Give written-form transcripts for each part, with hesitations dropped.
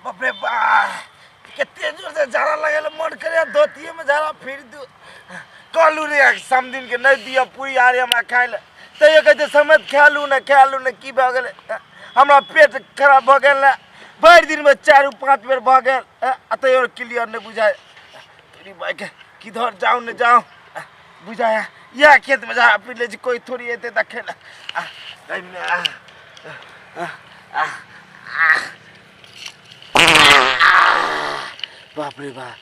बाप रे बा, कते जोर से झाड़ा लगल, मन करे धोतिए में झाड़ा फिर दू। कहलू रे समदिन के नहीं दिया पूरी आ रे हमरा खाए ले, तैयो कहै छै समझ खा लू ने, खा लू ने, की भऽ गेलै हमरा पेट खराब भऽ गेल ने, भरि दिनमे 4-5 बेर भऽ गेल आ तैयो क्लियर नहि बुझाय। तोरी भाइके किधर जाउ ने जाउ बुझाय, इएह खेतमे झाड़ा पी लै छी, कोइ थोड़ी एतै देखै लए। बाप रे बाप,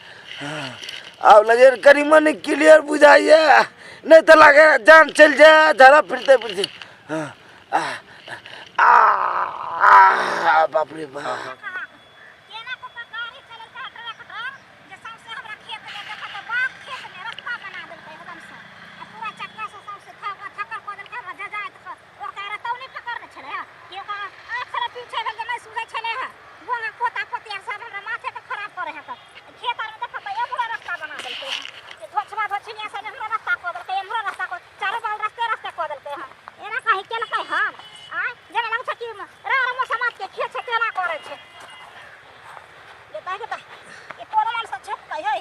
आब लगे कनि मनि क्लियर बुझाइए, नहि तऽ लागे जान चलि जाए झाड़ा फिरते फिरते। बाप रे बाप, केना कऽ कऽ गाड़ी चलेलकै ट्रैक्टर जे सौंसे हमरा खेत मे देखऽ तऽ बाग खेत मे रस्ता बना देलकै एकदम से, आ पूरा चक्का से सौंसे थक थक्कर कऽ देलकै हमरा जजाइत के। ओकरा रतौनी पकड़ने छलै हँ कि ओकरा आँख छलै पीछे भेल जे नहि सुझै छलै हँ। गोहा पोता पोती आर सब हमरा माथे के खराब करै हँ। तऽ खेत आर मे देखऽ तऽ एम्हरो रस्ता बना देलकै हँ, धोछबा धोछिनिया सब एम्हरो रस्ता कऽ देलकै, एम्हरो रस्ता कऽ चारू बगल रस्ते रस्ते कऽ देलकै हँ। एना कहीं केलकै हन? आँय, जेना लगै छै कि रामो समाज के खेत छै तेना करै छै। देखै तऽ ई कोन से छेकतै है,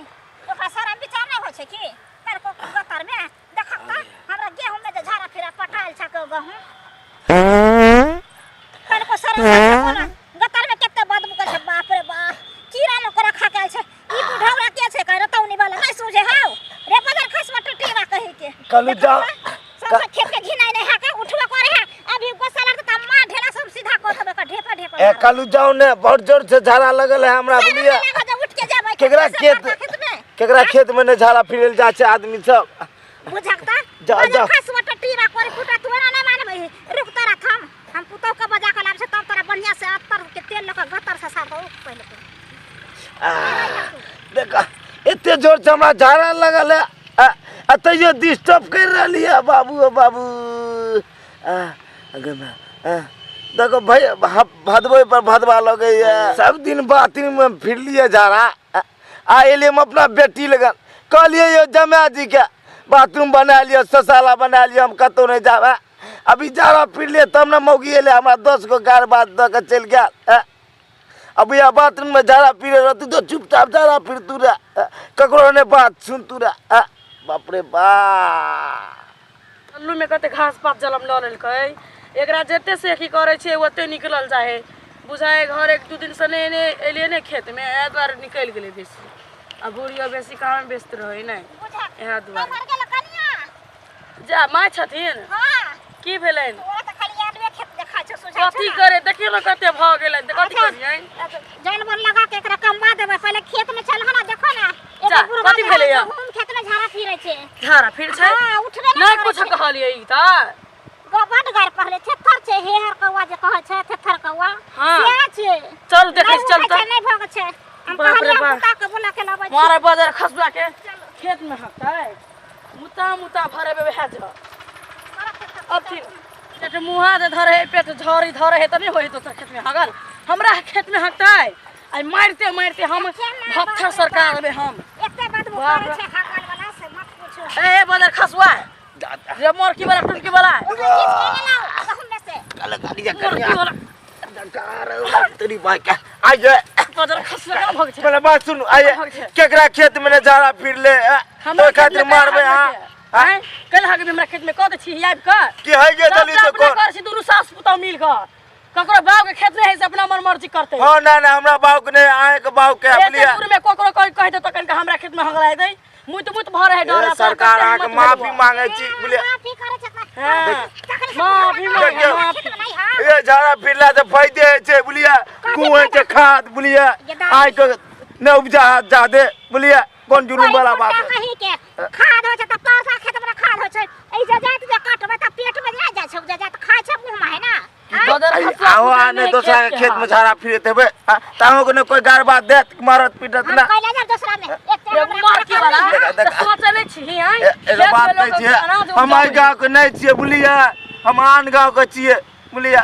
ओकरा सारा विचार नहि होइ छै कि करको गतर में। देखक तऽ हमरा गेहूं में जे झाड़ा फिरा पटायल छै गहूं, कनको शरम कोना गतर में कते बदबू करै छै। बाप रे बाप, कीड़ा मकोड़ा खा के आयल छै। ई बुढ़ौरा के छै कह रतौनी वाला नहि सूझे हौ रे बजर खसवा टटीवा कहि के। कहलू जा सब खेत के घिनाइ नहि है के उठबो करे है। अभी गुस्सा लगता त मां ढेला सब सीधा कऽ देबै का ढेपा ढेपा। ए कहलू जाओ ने, बहुत जोर से झाड़ा लगल है हमरा, बुझलियै? उठ के जेबै केकरा खेत, केकरा खेत में ने झाड़ा फिरल जा छै आदमी सब बुझकता। जा जा खसवा टटीवा करे फुटा, तोरा नहि मानबै। रुक तोरा थम, हम पुतौ के बजा के लाब छै तब तोरा बढ़िया से अत्तर के तेल लऽ के गतर से साफ पहिले। देख एते जोर से हमरा झाड़ा लगल है आ तैयो डिस्टर्ब कर रहली है। बाबू ओ बाबू, देखो भाई भदबे पर भदवा लगैया। सब दिन बाथरूम में फिरलिए झाड़ा, आ एलिए हम अपना बेटी लगन, कहलिए यो जमा जी के बाथरूम बना लिअ, शौचालय बना लिअ, हम कतहु नहीं जाबे। अभी झाड़ा फिरलिए तब ने मौगी एलै हमरा 10 गो गार बात दऽ के चलि गेल। अब यह बाथरूम में झाड़ा फिरे रहतू तो चुपचाप झाड़ा फिरतू रहे, ककरो ने बात सुनतू रहे। बाप रे बाप, अल्लू में कते घास पात जलम लऽ लेलकै। एकरा जते से की करै छै ओते निकलल जाए बुझाए। घर 1-2 दिन से नहि एने एलियै ने खेत में, एहि दुआरे निकलि गेलै बेसी। आ बुढ़ियो बेसी काम व्यस्त रहै नहि, इएह दुआरे। जा माय छथिन की भेलनि? कथी करे देखियौ ने कते भऽ गेलै, कथी करियै? जानवर लगा के एकरा कमवा देबै। पहिले खेत में चल ना, देखो ना। जा, कथी भेलै? या गहूम खेत में झाड़ा फिरै छै, झाड़ा फिर छै। हां, उठबे नहि कुछ कहलियै ई तऽ बड गार पहले थेथर छै, हेहर कौआ जे कहै छै, थेथर कौआ। हां से छै। चल देखै चल तऽ नहि भग छै। हम कहलियै कुत्ता के बोला के लाबै। मारे बाजार खसबा के खेत में हकतै, मुता मुता भरेबे वएह जगह। अब ठीक पेट मुहा जे धरे है, पेट झरी धरे है तऽ नहि होइ दोसर खेत में हगल, हमरा खेत में हकतै। आइ मारिते मारिते हम भत्थर सरकार देबै हम। एते बदबू करै छै हगल वाला से मत पूछू। ए बदर खसुआ रे, मोरकी वाला टुनकी वाला कल गाड़ी कन्या तेरी भाई के आइए। बदर खसुआ केना भग छै? पहले बात सुनू, आइए केकरा खेत में ने झाड़ा फिर ले हमरा तो खातिर मारबे? हां आँय, कल हगबे हमरा खेत में कह दै छी आबि कऽ की है गे दली से कोन कर छी? दुनू सास पुतहु मिल कऽ ककरो बाप के खेत नहीं है से अपना मन मर्जी करते। हां, ना ना, हमरा बाप के नहीं, आए के बाप के। बुझलिए दूर में ककरो कह कह दे तो कन हमरा खेत में हगलाय दे, मुत मुत भर है डर। सरकार अहाँ के माफी मांगे छी, बुझलिए? माफी करे छै। माफी मांगे। ए झाड़ा फिरला से फायदे होइ छै, बुझलिए? गु होइ छै खाद, बुझलिए? आइ के नहि उपजा जादे, बुझलिए? कोन जुलुम वाला बात कही के खाद होइ छै त पैसा खेत में खाद होइ छै। ई जजात जे काटबै त पेट में नहि जाइ छै, जजात खाइ छै मुंह में है ना। आहो आ नहि दोसरा के खेत में झाड़ा फिरैत हेबै तऽ अहूँ के कोई गार बात देत, मारत पीटत ना? कैला दोसरा में एगो बात कहै छियै, हम एहि गाँव के नहि छियै, बुझलियै? हम आन गाँव के छियै, बुझलियै?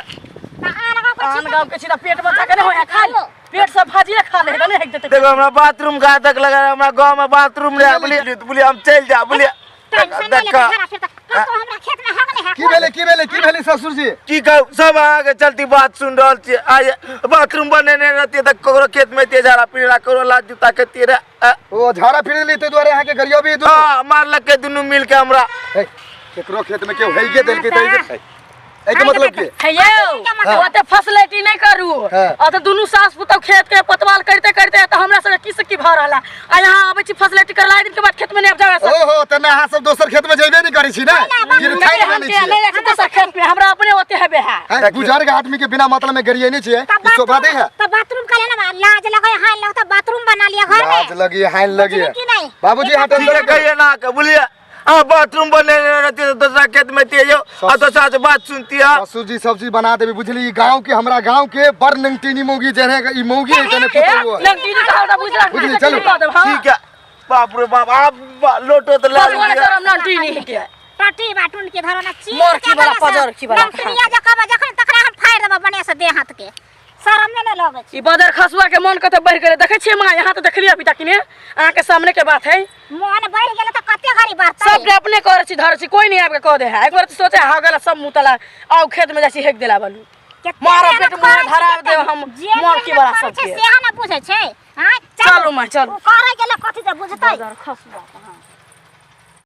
आन गाँव के छी तऽ पेट बच्चा के नहि होय, खा पेट से भाजिए खा ले नहि हेक देते। देखो हमरा बाथरूम का तक लगा, हमरा गाँव में बाथरूम नहीं, बुझलिए? बुझलिए, हम चलि जा, बुझलिए? टेंशन नहीं लेके झाड़ा फिरता कतो हमरा खेत में हगल। नहीं है की भेलै की भेलै की भेलै ससुर जी की कहू सब अहाँके चलती बात सुन रहल छियै आइ बाथरूम बनेने रहतियै तऽ ककरो खेत में एते झाड़ा पिड़ा ककरो लात जूता के तेरे ओ झाड़ा फिर ली ताहि दुआरे अहाँके गरियबी दुनू हाँ मारलकै दुनू मिल के हमरा हे, केकरो खेत में केओ हेगे देलकै तऽ एहिके मतलब की हे यौ ओते फसलेटी नहि करू हाँ। ओते दुनू सास पुतहु खेत के पतवाल करते करते तऽ हमरा सबके की से की भऽ रहल है आ यहाँ आबै छी फसलेटी करला दिन के बाद खेत में नहि आबि जाबै ओहो तऽ ने अहाँ सब दोसर खेत में जेबे नहि करै छी ने गिरथाइ हम बनै के छी नहि जाइ छी दोसर खेत में हमरा अपने ओते हेबे है हैं, बुजुर्ग आदमी के बिना मतलब में गरियने छियै ई शोभा दै है तो बाथरूम कर लेना लाज लगे हाय लग तो बाथरूम बना लिया घर लाज में लगी हाइन लगी बुझली कि नहीं? बाबूजी अहाँ टेंशन से कहिए ना के बुझलिए आ बाथरूम बनेने रहतियै तऽ दोसरा खेत में एतियै यौ आ दोसरा से बात सुनतियै ससुर जी सब चीज बना देबे बुझली ई गांव के हमरा गांव के बड़ नंगटीनी मौगी जे है ई मौगी है तने पुतहु है। नंगटीनी कहल तऽ बुझलक बुझली, चलू। ठीक है बाप रे बाप आप लोटो तो ला भगवान लिया करम नंगटीनी के टटी बाटुन के धरो ना चीर मोर की के वाला, बना से पजर की वाला। नमकनिया जकाँ बा, जखन तकरा हम फाड़ि देबै बढ़िआँ से देह हाथ के शरम नहि ने लगै छै ई बदर खसुआ के मन कते बढ़ि गेलै देखै छियै माँ यहाँ तऽ देखलियै अभी तक ने अहाँके सामने के बात है मन बढ़ि गेलै तऽ कते घड़ी बढ़तै सबके अपने करै छी धरै छी कोई नहीं आबि के कह दे है एक बार तऽ सोचे हा गेला सब मुँह तला आउ खेत में जाइ छी हेक देला बलू कते मारब मेहनत पेट मुँह करै छै, धरा कते देब हम जे मोर की मेहनत वाला करै छै सबके सेहा ने बुझै छै आँय चलू माँ, चलू। ओ करै गेलै कथी से बुझतै बदर खसुआ के, हाँ।